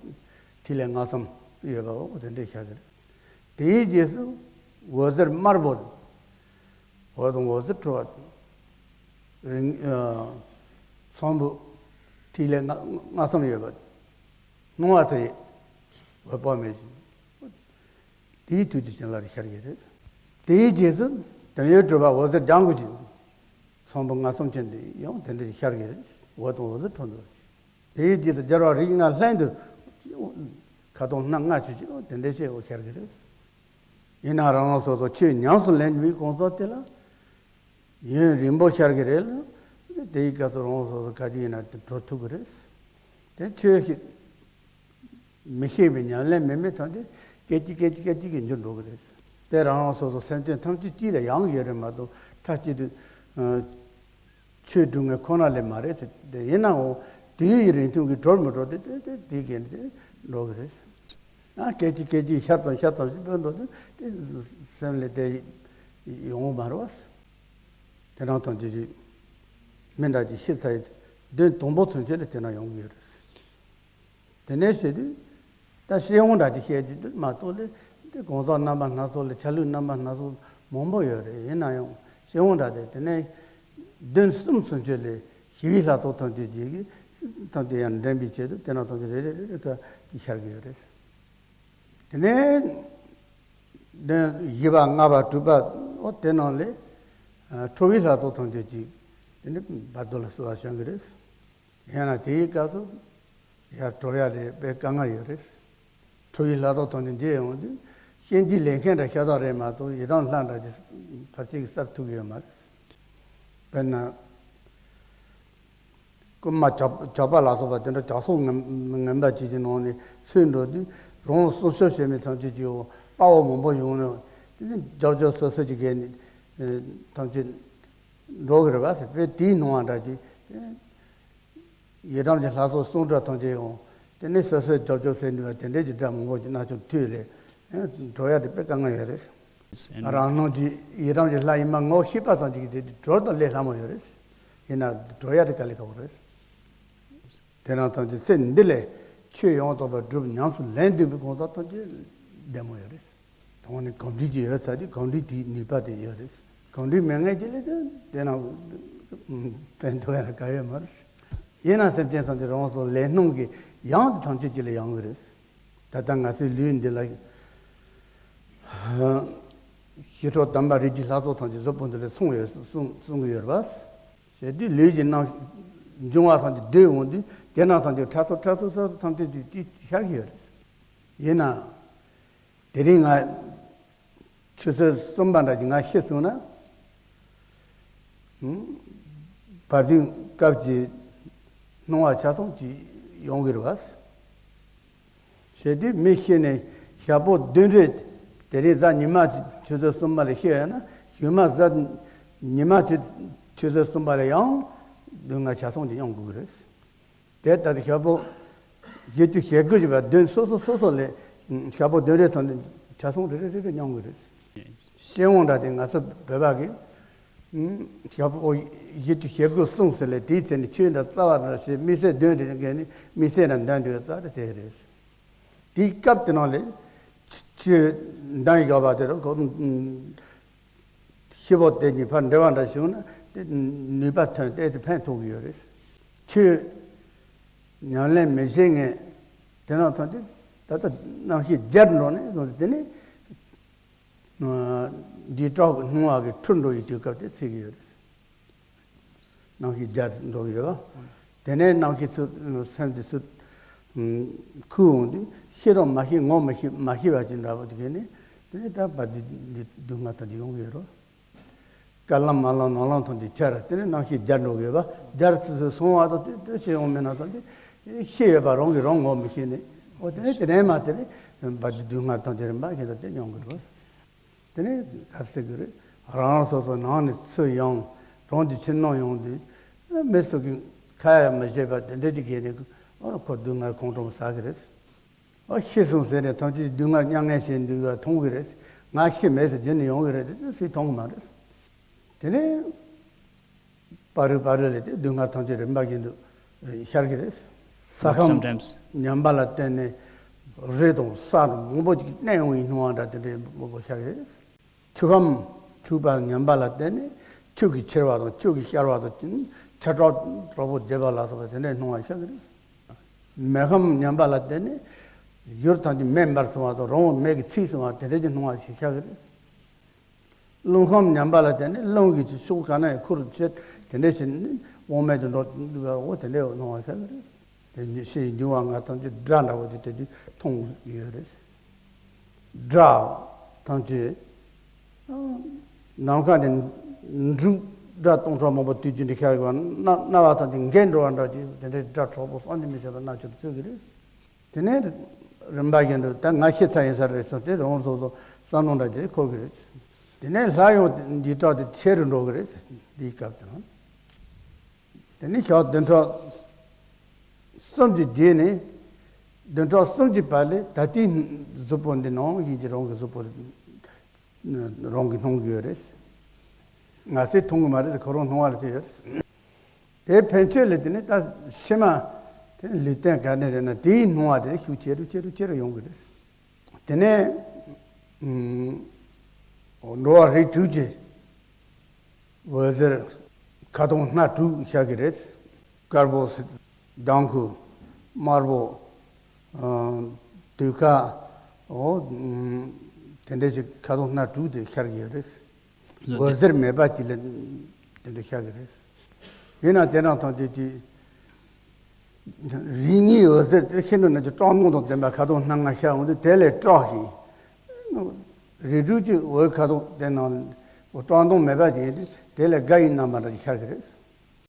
ཐིག་ལེ་ལྔ་གསུམ་ཡོད་པ་འོ་དེ་འདྲའི་ཤར་གི་རེད། དེའི་རྗེས་སུ་འོད་ཟེར་དམར་པོ། འོད་དང་འོད་ཟེར་འཕྲོ་བ། རིང་། ཚོམ་བུ་ཐིག་ལེ་ལྔ་ལྔ་གསུམ་ཡོད་པ། སྣང་བ་དེ་འོད་དཔག་མེད་ཅིང་། དེའི་དུས་ཀྱི་བྱིན་རླབས་ཤར་གྱི་རེད། དེའི་རྗེས་སུ་དོན་ཡོད་གྲུབ་པ་འོད་ཟེར་ལྗང་གུ་ཅན། ཚོམ་བུ་ལྔ་གསུམ་ཅན་དེ་ཡང་དེ་འདྲ་ཤར་གྱི་རེད། འོད་དང་འོད་ཟེར་འཕྲོ་འདུ་བ་ཅིག་དེའི་རྗེས་སུ་རྒྱལ་བ་རིགས་ལྔ་ལྷན་དུ་ཁ་དོག་སྣ་ལྔ་ཆོས་ཅན་དེ་འདྲའི་ཆེ་བོ་ཤར་གྱི་རེད། ཡིན་ནའང་རང་རང་སོ་སོ་ཆོས་ཉམས་སུ་ལེན་པའི་གང་ཟག་དེ་ལ་ཡུན་རིང་པོ་ཤར་གྱི་རེད་ལ། དེའི་སྐབས་སུ་རང་རང་སོ་སོ་ག་དུས་ཡིན་ན་དེ་གྲོལ་ཐུབ་ཀྱི་རེད། དེ་ཆོས་ཤིག་ མི་ཤེས་པའི་ཉམས་ལེན་མེད་མེད་ཐམས་ཅད་སྐད་ཅིག་སྐད་ཅིག་སྐད་ཅིག་གིས་འགྱུར་འགྲོ་གི་རེད། དེ་རང་རང་སོ་སོ་སེམས་ཅན་ཐམས་ཅད་གཅིག་ལ་ཡོང་གི་ཡོད་རེད་མ་གཏོགས་མཐའ་གཅིག་ཏུ་ཨ་ཆོས་སྒྲུབ་མཁན་ཁོ་ན་ལས་མ་རེད་ཟེར། དེ་ཡིན་ནའང་དུས་ཡུན་རིང་ཐུང་གིས་གྲོལ་མི་གྲོལ་དེ་དེ་དེ་དེའི་གན་དེ་འགྲོ་གི་རེད། ཨ་སྐད་ཅིག་སྐད་ཅིག་ཤར་ཙམ་ཤར་ཙམ་ཞིག་སྤོས་འགྲོ་དུས་དེ་སེམས་ལ་དེ་ཡོང་གི་མ་རེད་བ། དེ་རང་ཐམས་ཅད་ཀྱིས་མི་འདྲ་ཅིག་ཤི་ཚར་ཡི་དོན་དང་པོ་ཚུན་ཆད་ལ་དེ་ན་ཡོང་གི་ཡོད་རེད། དེ་ནས་བཤད་དུས་ད་ཤེས་ཡོན་འདྲ་ཅིག་བཤད་རྒྱུ་དེ་མ་གཏོགས་ལས་དེ་གང་ཟག་རྣམ་པ་སྣ་ཚོགས་ལས་ཆ་ལུགས་རྣམ་པ་སྣ་ཚོགས་མང་པོ་ཡོད་རེད། ཡིན་ན་ཡང་ཤེས་ཡོན་འདྲ་དེ་དེ་ནས་བདུན་གསུམ་ཚུན་ཆད་ལས་ཞི་བའི་ལྷ་ཚོགས་ཐམས་ཅད་ཀྱིས་ཐམས་ཅད་ཡང་འདྲེན་པའི་ཆེད་དུ་དེ་ན་ཐམས་ཅད་རེ་རེ་རེ་རེ་ཀ་ཀྱིས་ཤར་གྱི་ཡོད་རེད། དེ་ནས་བདུན་བཞི་པ་ལྔ་པ་དྲུག་པ་འོ་དེ་ནང་ལས་ཁྲོ་བོའི་ལྷ་ཚོགས་ཐམས་ཅད་ཀྱིས་དེ་ནས་བར་དོ་ལ་བསུ་བ་བྱུང་གི་རེད། ཡང་ན་དེའི་སྐབས་སུ་ཡར་གྲོལ་ཡ་དེ་དཔེ་དཀའ་ངལ་ཡོད་རེད། ཁྲོ་བོའི་ལྷ་ཚོགས་ཐམས་ཅད་མཇལ་ཡོང་དུས་གཤིན་རྗེའི་ལས་མཁན་འདྲ་ཤ་སྟག་རེད་མ་གཏོགས་ཡི་དམ་ལྷ་འདྲ་ཅིག་ཕལ་ཆེར་གྱི་བསུ་ཐུབ་ཀྱི་ཡོད་མ་རེད། དཔེར་ན། རྐུན་མ་ཇག་ཇག་པ་ལ་སོགས་པ་དེ་འདྲ་ཇག་ཚོགས་ངན་ངན་པ་ཅིག་གི་ནང་ནས་ཚུད་འགྲོ་དུས་རང་སྲུང་སྐྱོབ་བྱེད་མི་ཐམས་ཅད་ཀྱི་དཔའ་བོ་མང་པོ་ཡོང་ནས་དེ་ནས་རྒྱབ་སྐྱོར་སོ་སོ་ཀྱི་སྒེར་ནས་ཐམས་ཅད་འགྲོ་གི་རེད་བ་ཟེར་བས། དེའི་ནང་བ་འདྲ་ཅིག་ཡི་དམ་གྱི་ལྷ་ཚོགས་གསུང་སྒྲོག་ཐམས་ཅད་ཡང་དེ་ནས་སོ་སོའི་རྒྱབ་སྐྱོར་ཟེར་འདུག་བ་དེ་འདྲའི་ཀྱི་སྒྲ་མང་པོ་ཅིག་སྣ་ཆུང་ཐོས་རེད། གྲོལ་ཡ་དེ་དཔེ་དཀའ་ངལ་ཡོད་རེད། རང་སྣང་གི་ཡི་དམ་གྱི་ལྷ་ཡིན་མ་ངོ་ཤེས་པ་ཙམ་ཅིག་གིས་དེ་གྲོལ་དང་ལས་སླ་མོ་ཡོད་རེད། ཡིན་ན་གྲོལ་ཡ་དེ་དཀའ་ལས་ཁག་པོ་རེད། དེ་རང་ཐམས་ཅད་ཚེ་འདི་ལས་ཆོས་ཡང་དག་པར་སྒྲུབ་ཉམས་སུ་ལེན་འདོད་པའི་གང་ཟག་ཐམས་ཅད་བདེ་མོ་ཡོད་རེད། དོན་ནི་གོམས་འདྲིས་ཀྱི་ཡོད་ཚད་དེ་གོམས་འདྲིས་དེའི་ནུས་པ་དེ་ཡོད་རེད། གོམས་འདྲིས་མེད་མཁན་ཅིག་ལས་དེ་དེ་རང་ཕན་ཐོགས་ཡ་ལ་དཀའ་ཡོད་མ་རེད། ཡིན་ན་སེམས་ཅན་ཐམས་ཅད་རང་སོ་ལས་སྣང་གི་ཡང་དེ་ཐམས་ཅད་ཅིག་ལ་ཡོང་གི་རེད། ད་ལྟ་ང་ཚོའི་ལུས་འདི་ལ་ཞི་ཁྲོ་དམ་པ་རིགས་ཀྱི་ལྷ་ཚོགས་ཐམས་ཅད་གཟུགས་པོ་འདི་ལ་སོང་ཡོད་གསུང་གསུང་གི་ཡོད་རེད་པ། ཞེས་དུས་ལུས་ཀྱི་རྣམ་འབྱུང་བ་ཐམས་ཅད་སྡོད་འོང་དུས་དེ་རྣམས་ཐམས་ཅད་ཕྲ་ཚོ་ཕྲ་ཚོ་ཚོ་ཐམས་ཅད་ཀྱི་ཤར་གྱི་ཡོད་རེད། ཡིན་ན། དེ་རིང་ང་ཆུ་ཚོད་གསུམ་པ་འདྲ་གྱི་ང་ཤི་སོང་ན། བར་དུས་སྐབས་ཀྱི་སྣང་བ་ཆ་ཚང་གྱི་ཡོང་གི་རེད་པ། ཞེས་དུས་མི་ཤི་ནས་ཞག་པོ་བདུན་རེ་དེ་རིང་གཟའ་ཉི་མ་ཆུ་ཚོད་གསུམ་པ་ལ་ཤི་ཡོད་ན་ཞུགས་མ་གཟའ་ཉི་མ་ཆུ་ཆུ་ཚོད་གསུམ་པ་ལ་ཡང་སྡུག་བསྔལ་ཆ་ཚང་གྱི་མྱོང་དགོས་ཀྱི་རེད། དེ་ལྟར་ཞག་པོ་བཞི་བཅུ་ཞེ་དགུ་ཞེས་པ་བདུན་སོ་སོ་སོ་སོ་ལས་ཞག་པོ་བདུན་རེ་ཐོན་ནས་ཆ་ཚང་རེ་རེ་རེ་རེ་མྱོང་གི་རེད། ཤེས་ཡོན་འདྲ་དེ་ང་ཚོ་བོད་པ་གི་ཞག་པོ་བཞི་བཅུ་ཞེ་དགུ་གསུངས་ཟེར་ལས་དེའི་ཚེ་ནི་ཆོས་འདྲ་རྩ་བ་འདྲ་ཞེས་དམིགས་བསལ་བདུན་རེ་འགལ་ནས་དམིགས་བསལ་འདྲ་འདོན་འདོད་རྩ་རེ་དེ་རེད། དེའི་སྐབས་དེ་ནང་ལས་ཆོས་འདོན་བཞག་པ་དེ་རུ་ཤི་བོ་དེ་གཉིས་ཕར་འབྲེལ་བ་འདྲ་བྱུང་ན་དེ་ནུས་པ་ཐོན་ཏེ་དེ་ཕན་ཐོགས་ཀྱི་ཡོད་རེད། ཆོས་ཉམས་ལེན་མི་བྱེད་མཁན་དེ་ནང་ཐོན་ཏེ་ད་ལྟ་རྣམ་ཤེས་བསྒྱུར་འགྲོ་ནས་བཟུང་སྟེ་དེ་ནས་འདི་དྲག་གི་སྣང་བ་གི་འཁྲུལ་འགྲོ་ཡི་དུས་སྐབས་དེ་ཚིག་གི་ཡོད་རེད། རྣམ་ཤེས་བསྒྱུར་འགྲོ་གི་ཡོད་པ། དེ་ནས་རྣམ་ཤེས་ཚུར་སེམས་དེ་ཚུར་ཁུར་འོང་དུས་ཤེས་དང་མ་ཤེས་ངོ་མི་ཤེས་མ་ཤེས་པ་ཅིག་འདྲ་པོ་དེ་གས་ནས་དེ་ནས་ད་བར་དུ་འདི་སྡུག་བསྔལ་དང་དེ་ཡོང་གི་ཡོད་རེད། དཀར་ལམ་མར་ལམ་ནང་ལམ་ཐམས་ཅད་འཆར། དེ་ནས་རྣམ་ཤེས་བསྒྱུར་འགྲོ་དགོས་པ། བསྒྱུར་ཚུལ་སོང་བ་དང་དེ་དེ་ཤེས་ཡོང་མེད་ན་ཐམས་ཅད་ཤེས་ཡོད་པ་རང་གིས་རང་ངོ་མི་ཤེས་ནས་འོ་དེ་ནས་དེ་ནས་མ་དེ་ནས་བར་དུ་སྡུག་བསྔལ་དང་དེ་རིམ་པ་བཞིན་དུ་དེ་མྱོང་དགོས་པ། དེ་ནས་ག་རེ་ཟེར་གི་རེད། རང་རང་སོ་སོ་ནང་ནས་ཚུར་ཡོང་། གྲོང་གི་ཕྱིར་ནང་ཡོང་དུས་མི་སུ་གིས་ཁ་ཡ་མི་བྱེད་པ་དེ་འདྲ་ཅིག་གིས་ནས་ཁོ་སྡུག་བསྔལ་ཁོང་ཁྲོ་ཟ་གི་རེད། ཨ་ཤི་སོང་ཟེར་ནས་ཐམས་ཅད་སྡུག་བསྔལ་མྱ་ངན་བྱེད་འདུག་པ་མཐོང་གི་རེད། ང་ཤི་མེད་ཟེར་རྒྱུན་ནས་ཡོང་གི་རེད་དེ་སུས་མཐོང་གི་མ་རེད། དེ་ནས་པ་རུ་པ་རུ་ལས་དེ་སྡུག་བསྔལ་ཐམས་ཅད་རིམ་པ་བཞིན་དུ་ཤར་གི་རེད། ས་ཁམས་Sometimes. ཉམས་པ་ལ་བརྟེན་ནས་རི་དང་ས་དང་མང་པོ་ཅིག་གནས་ཡོང་བའི་སྣང་བ་འདྲ་དེ་འདྲའི་མང་པོ་ཤར་གི་རེད། ཆུ་ཁམས་འཁྲུགས་པ་ཉམས་པ་ལ་བརྟེན་ནས་ཆུ་གིས་འཁྱེར་བ་དང་ཆུ་གིས་ཤར་བ་དང་ཆར་དྲག་དྲག་པོ་རྒྱས་པ་ལ་སོགས་པ་དེ་འདྲའི་སྣང་བ་ཤར་གི་རེད། མེ་ཁམས་ཉམས་པ་ལ་བརྟེན་ནས་ཡུལ་ཐམས་ཅད་མེ་འབར་སོང་བ་དང་རི་བོ་མེ་གིས་ཚིག་སོང་བ་དེ་འདྲ་གྱི་སྣང་བ་ཞིག་ཤར་གི་རེད། རླུང་ཁམས་ཉམས་པ་ལ་བརྟེན་ནས་རླུང་གིས་ཕྱོགས་ག་ན་ཡང་ཁུར་བྱེད་དེ་འདྲ་བྱས་ནས་དབང་མེད་དུ་འགྲོ་འདུག་པ་འོ་དེ་འདྲའི་སྣང་བ་ཤར་གི་རེད། དེ་ཉིད་ཕྱིའི་འབྱུང་བ་ལྔ་ཐམས་ཅད་སྒྲ་འདྲ་བོ་དེ་དེ་དུས་མཐོང་ཡོད་རེད། སྒྲ་ཐམས་ཅད་ནམ་མཁའ་ནས་འབྲུག་སྒྲ་སྟོང་ཕྲག་མང་པོ་དུས་རྒྱུན་དུ་ཤར་གི་བ། རྣ་རྣ་བ་ཐམས་ཅད་འགས་འགྲོ་བ་འདྲ་ཅིག་དེ་འདྲའི་སྒྲ་གྲོགས་པོ་བསམ་གྱིས་མི་ཁྱབ་པ་རྣ་ཆུ་དུ་ཚུད་ཀྱི་རེད། དེ་ནས་ རིམ་པ་བཞིན་དུ་ད་ང་ཤི་ཚར་ཡིན་ས་རེད་ཟེར་ཏེ་རང་སོ་སོ་བསམ་བློ་འདྲ་ཅིག་འཁོར་གི་རེད། དེ་ནས་སླར་ཡང་འཇིགས་སྐྲག་དེ་ཆེ་རུ་འགྲོ་གི་རེད། འདིའི་སྐབས་དེ་ན། དེ་ནས་ཞག་བདུན་ཕྲག་གསུམ་གྱི་རྗེས་ནས། བདུན་ཕྲག་གསུམ་གྱི་བར་ལས་ད་ལྟའི་གཟུགས་པོ་འདི་ནང་བཞིན་གྱི་རང་གི་གཟུགས་པོ་རང་གིས་སྣང་གི་ཡོད་རེད། ང་ཚོས་མཐོང་གི་མ་རེད། ཁོ་རང་སྣང་བ་ལ་བལྟས་ཡོད་རེད། དེའི་ཕན་ཆད་ལས་དེ་ནི་ད་ཕྱི་མ་དེ་ལུས་རྟེན་ག་ནས་རེད་ན། དེའི་སྣང་བ་དེ་ཤུགས་ཆེ་རུ་ཆེ་རུ་ཆེ་རུ་ཡོང་གི་རེད། དེ་ནས་ཨུམ། འགྲོ་བ་རིགས་དྲུག་གི་འོད་ཟེར་ཁ་དོག་སྣ་དྲུག་ཤར་གི་རེད། དཀར་པོ། ལྡང་ཁུ། དམར་པོ། ཨ། དུད་ཁ། འོ། ཨུམ། དེ་འདྲ་ཞིག་ཁ་དོག་སྣ་དྲུག་དེ་ཤར་གི་ཡོད་རེད། འོད་ཟེར་མེད་པ་ཅིག་ལ་དེ་འདྲ་ཤར་གི་རེད། ཡིན་ན་དེ་རང་དང་དེ་དུས་རིགས་ལྔའི་འོད་ཟེར་དེ་ཤིན་ཏུ་ནས་ཀྱི་སྐྲག་སྣང་དང་ལྡན་པ་ཁ་དོག་སྣ་ལྔ་ཤར་འོང་དུས་དེ་ལས་སྐྲག་ཞིང་། རིགས་དྲུག་གི་འོད་ཁ་དོག་དེ་ནང་སྐྲག་སྣང་མེད་པ་ཅིག་ཡིན་དུས་དེ་ལས་དགའ་བའི་རྣམ་པ་འདྲ་ཞིག་ཤར་གི་རེད།